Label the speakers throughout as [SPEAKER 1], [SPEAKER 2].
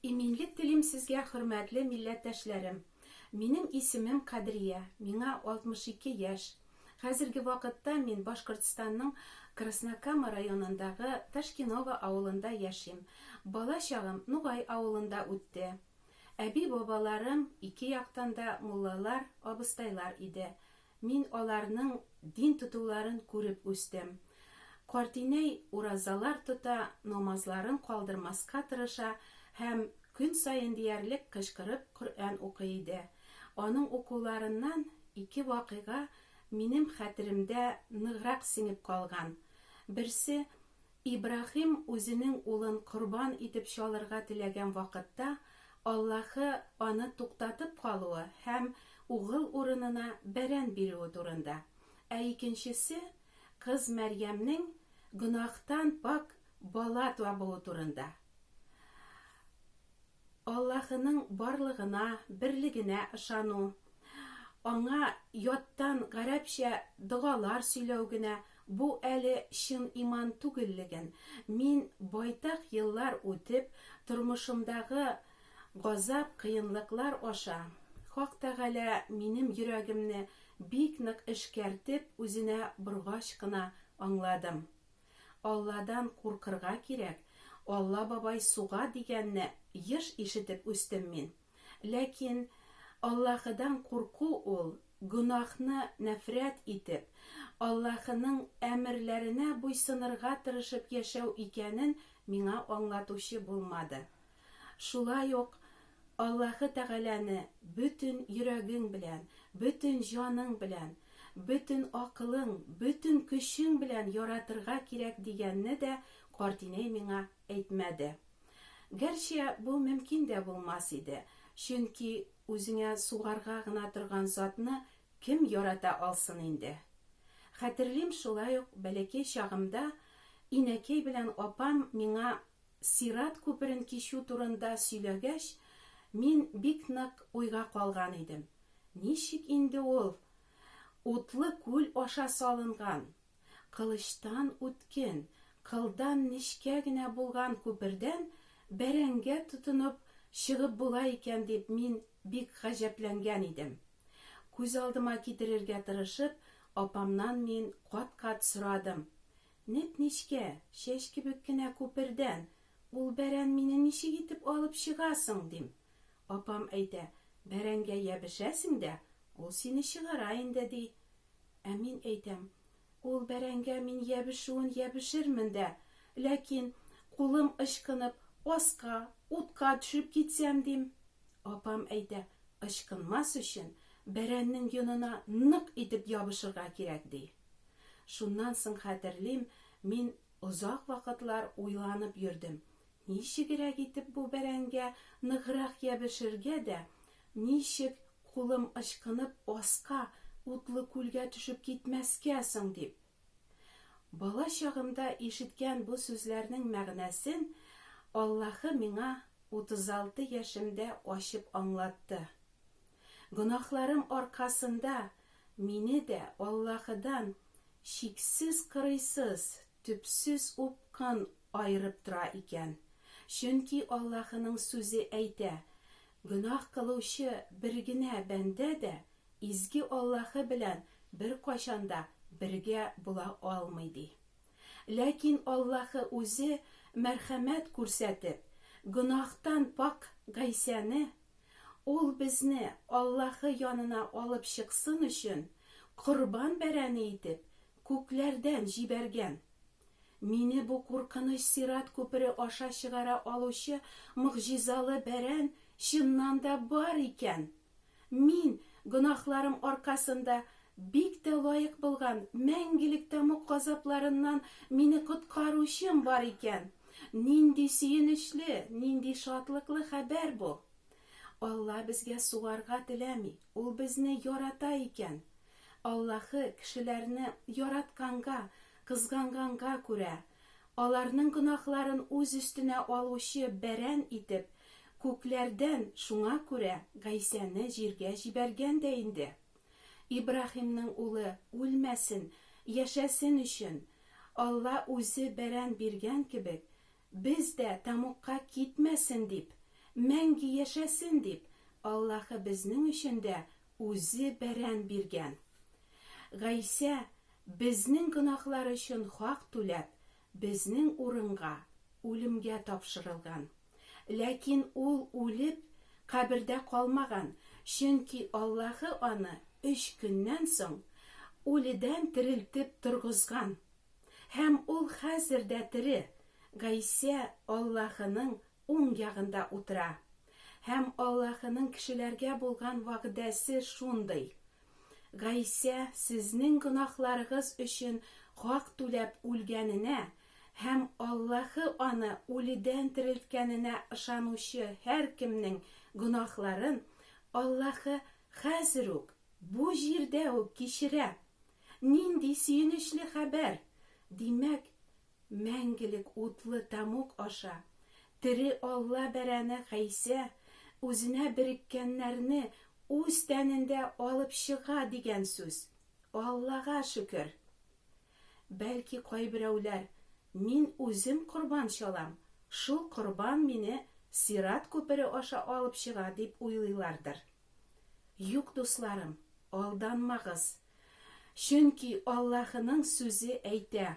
[SPEAKER 1] Иминлек телим сезгә, хөрмәтле милләттәшләрем! Минем исемем Кадрия, миңа 62 яшь. Хәзерге вакытта мин Башкортстанның Краснокама районындагы Ташкиново авылында яшим. Бала чагым Нугай авылында үтте. Әби-бабаларым ике яктан да муллалар, абыстайлар иде. Мин аларның дин тотуларын күреп үстем. Картинәй уразалар тота, намазларын калдырмаска тырыша һәм көн саен диярлек кычкырып Коръән укый иде. Аның укуларыннан ике вакыйга минем хәтеремдә ныграк сеңеп калган. Берсе, Ибраһим үзенең улын корбан итеп чалырга теләгән вакытта, Аллаһы аны туктатып калуы һәм угыл урынына бәрән бирүе турында. Ә икенчесе, кыз Мәрьямнең гөнаһтан пакь бала табуы турында. Аллаһының барлыгына, берлегенә ышану, аңа яттан гарәпчә догалар сөйләү генә бу әле чын иман түгеллеген мин байтак еллар үтеп, тормышымдагы газап-кыенлыклар аша, Хак Тәгалә минем йөрәгемне бик нык эшкәртеп үзенә боргач кына аңладым. Алладан куркырга кирәк, Алла бабай суга дигәнне еш ишетеп үстем мин. Ләкин Аллаһыдан курку ул, гөнаһны нәфрәт итеп, Аллаһының әмерләренә буйсынырга тырышып яшәү икәнен миңа аңлатучы булмады. Шулай ук Аллаһы Тәгаләне бөтен йөрәгең белән, бөтен җаның белән, бөтен акылың, бөтен көчең белән яратырга кирәк дигәнне дә картинәй миңа әйтмәде. Гәрчә бу мөмкин дә булмас иде, чөнки үзеңә сугарга гына торган затны кем ярата алсын инде? Хәтерлим, шулай ук бәләкәй чагымда инәкәй белән апам миңа Сират күперен кичү турында сөйләгәч, мин бик нык уйга калган идем. Ничек инде ул утлы күл аша салынган, кылычтан үткен, кылдан нечкә генә булган күпердән бәрәнгә тотынып чыгып була икән дип мин бик гаҗәпләнгән идем. Күз алдыма китерергә тырышып, апамнан мин кат-кат сорадым, Неп-нечкә, чәч кебек кенә күпердән ул бәрән мине ничек итеп алып чыга соң, дим. Апам әйтә, бәрәнгә ябешәсең дә, ул сине чыгара инде, ди. Ә мин әйтәм, ул бәрәнгә мин ябешүен ябешермен дә, ләкин кулым ычкынып, аска, утка төшеп китсәм, дим. Апам әйтә, ычкынмас өчен бәрәннең йонына нык итеп ябышырга кирәк, ди. Шуннан соң хәтерлим, мин озак вакытлар уйланып йөрдем, ничегрәк итеп бу бәрәнгә ныграк ябешергә дә, ничек кулым ычкынып аска, утлы күлгә төшеп китмәскә соң дип. Бала чагымда ишеткән бу сүзләрнең мәгънәсен Аллаһы миңа 36 яшемдә ачып аңлатты. Гөнаһларым аркасында мине дә Аллаһыдан чиксез-кырыйсыз, төпсез упкын аерып тора икән. Чөнки Аллаһының Сүзе әйтә, Гөнаһ кылучы бер генә бәндә дә изге Аллаһы белән беркайчан да бергә була алмый, ди. Ләкин Аллаһы үзе мәрхәмәт күрсәтеп, гөнаһтан пакь Гайсәне, Ул безне Аллаһы янына алып чыксын өчен, корбан бәрәне итеп, күкләрдән җибәргән. Мине бу куркыныч сират күпере аша чыгара алучы могҗизалы бәрән чыннан да бар икән! Мин, гөнаһларым аркасында бик тә лаек булган мәңгелек тәмуг газапларыннан мине коткаручым бар икән! Нинди сөенечле, нинди шатлыклы хәбәр бу! Алла безгә сугарга теләми, Ул безне ярата икән. Аллаһы кешеләрне яратканга, кызганганга күрә, аларның гөнаһларын үз өстенә алучы бәрән итеп, күкләрдән шуңа күрә Гайсәне җиргә җибәргән дә инде. Ибраһимның улы үлмәсен, яшәсен өчен, Алла үзе бәрән биргән кебек, без дә тәмугка китмәсен дип, мәңге яшәсен дип, Аллаһы безнең өчен дә үзе бәрән биргән. Гайсә, безнең гөнаһлар өчен хак түләп, безнең урынга үлемгә тапшырылган. Ләкин ул үлеп, кабердә калмаган, чөнки Аллаһы аны өч көннән соң үледән терелтеп торгызган. Һәм ул хәзер дә тере, Гайсә Аллаһының уң ягында утыра. Һәм Аллаһының кешеләргә булган вәгъдәсе шундый, Гайсә сезнең гөнаһларыгыз өчен хак түләп үлгәненә һәм Аллаһы аны үледән терелткәненә ышанучы һәркемнең гөнаһларын Аллаһы хәзер үк, бу җирдә үк кичерә. Нинди сөенечле хәбәр! Димәк, мәңгелек утлы тәмуг аша тере Алла бәрәне Гайсә үзенә береккәннәрне үз тәнендә алып чыга дигән сүз. Аллага шөкер! Бәлки кайберәүләр, Мин үзем корбан чалам, шул корбан мине сират күпере аша алып чыга, дип уйлыйлардыр. Юк, дусларым, алданмагыз. Чөнки Аллаһының сүзе әйтә,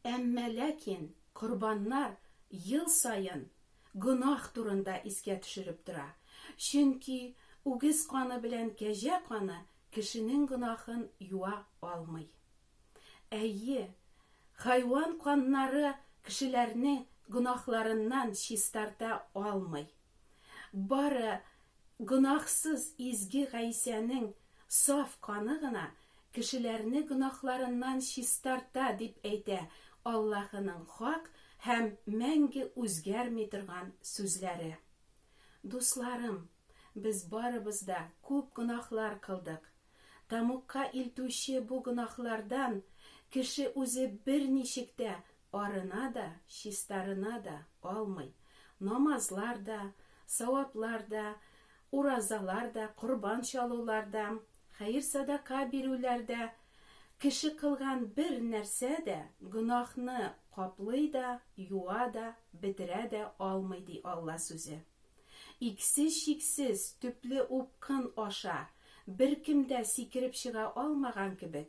[SPEAKER 1] Әмма ләкин корбаннар ел саен гөнаһ турында искә төшереп тора, чөнки үгез каны белән кәҗә каны кешенең гөнаһын юа алмый. Әйе, хайван каннары кешеләрне гөнаһларыннан чистарта алмый. Бары гөнаһсыз изге Гайсәнең саф каны гына кешеләрне гөнаһларыннан чистарта, дип әйтә Аллаһының хак һәм мәңге үзгәрми торган сүзләре. Дусларым, без барыбыз да күп гөнаһлар кылдык. Тәмугка илтүче бу гөнаһлардан кеше үзе берничек тә арына да, чистарына да алмый. Намазлар да, саваплар да, уразалар да, корбан чалулар да, хәер-садака бирүләр дә, кеше кылган бер нәрсә дә гөнаһны каплый да, юа да, бетерә дә алмый, ди Алла сүзе. Иксез-чиксез төпле упкын аша беркем дә сикереп чыга алмаган кебек,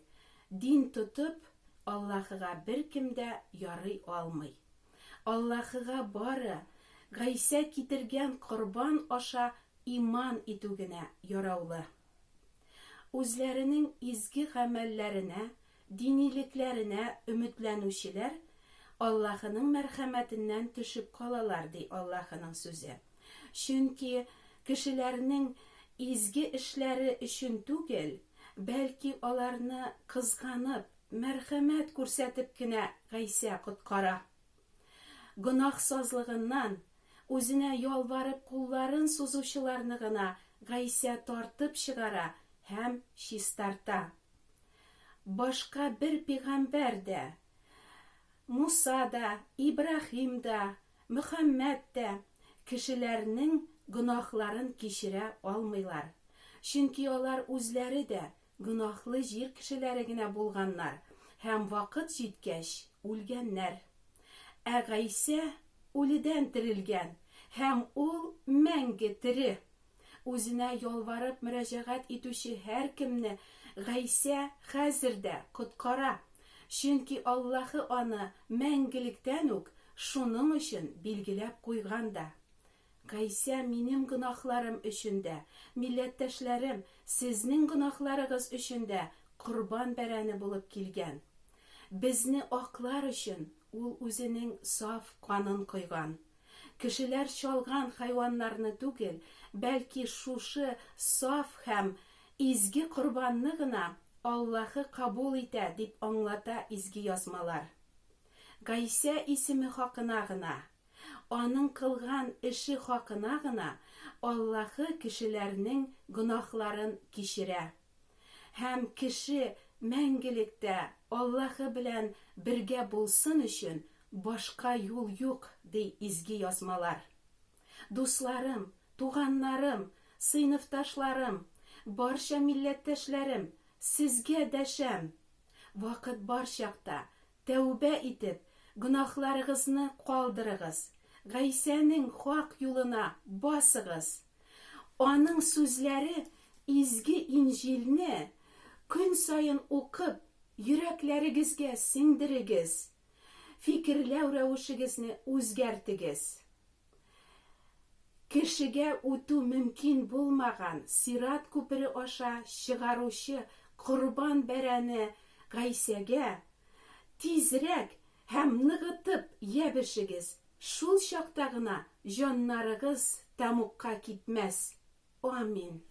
[SPEAKER 1] дин тотып, Аллаһыга беркем дә ярый алмый. Аллаһыга бары Гайсә китергән корбан аша иман итү генә яраулы. Үзләренең изге гамәлләренә, динилекләренә өметләнүчеләр Аллаһының мәрхәмәтеннән төшеп калалар, ди Аллаһының сүзе. Чөнки кешеләрнең изге эшләре өчен түгел, бәлки аларны кызганып, мәрхәмәт күрсәтеп кенә Гайсә коткара. Гөнаһ сазлыгыннан Үзенә ялварып кулларын сузучыларны гына Гайсә тартып чыгара һәм чистарта. Башка бер пигамбәр дә, Муса да, Ибраһим да, Мөхәммәд тә кешеләрнең гөнаһларын кичерә алмыйлар. Чөнки алар үзләре дә гөнаһлы җир кешеләре генә булганнар һәм вакыт җиткәч үлгәннәр. Ә Гайсә үледән терелгән һәм ул мәңге тере. Үзенә ялварып мөрәҗәгать итүче һәркемне Гайсә хәзер дә коткара, чөнки Аллаһы аны мәңгелектән үк шуның өчен билгеләп куйган да. Гайсә минем гөнаһларым өчен дә, милләттәшләрем, сезнең гөнаһларыгыз өчен дә корбан бәрәне булып килгән. Безне аклар өчен ул үзенең саф канын койган. Кешеләр чалган хайваннарны түгел, бәлки шушы саф һәм изге корбанны гына Аллаһы кабул итә, дип аңлата Изге Язмалар. Гайсә исеме хакына гына, Аның кылган эше хакына гына Аллаһы кешеләрнең гөнаһларын кичерә. Һәм кеше мәңгелектә Аллаһы белән бергә булсын өчен башка юл юк, ди Изге Язмалар. Дусларым, туганнарым, сыйныфташларым, барча милләттәшләрем, сезгә дәшәм! Вакыт бар чакта, Тәүбә итеп, гөнаһларыгызны калдырыгыз. Гайсәнең хак юлына басыгыз. Аның сүзләре Изге Инҗилне көн саен укып, йөрәкләрегезгә сеңдерегез, фикерләү рәвешегезне үзгәртегез. Кешегә үтү мөмкин булмаган Сират күпере аша чыгаручы корбан бәрәне Гайсәгә тизрәк һәм ныгытып ябешегез, шул чакта гына җаннарыгыз тәмугка китмәс. Амин.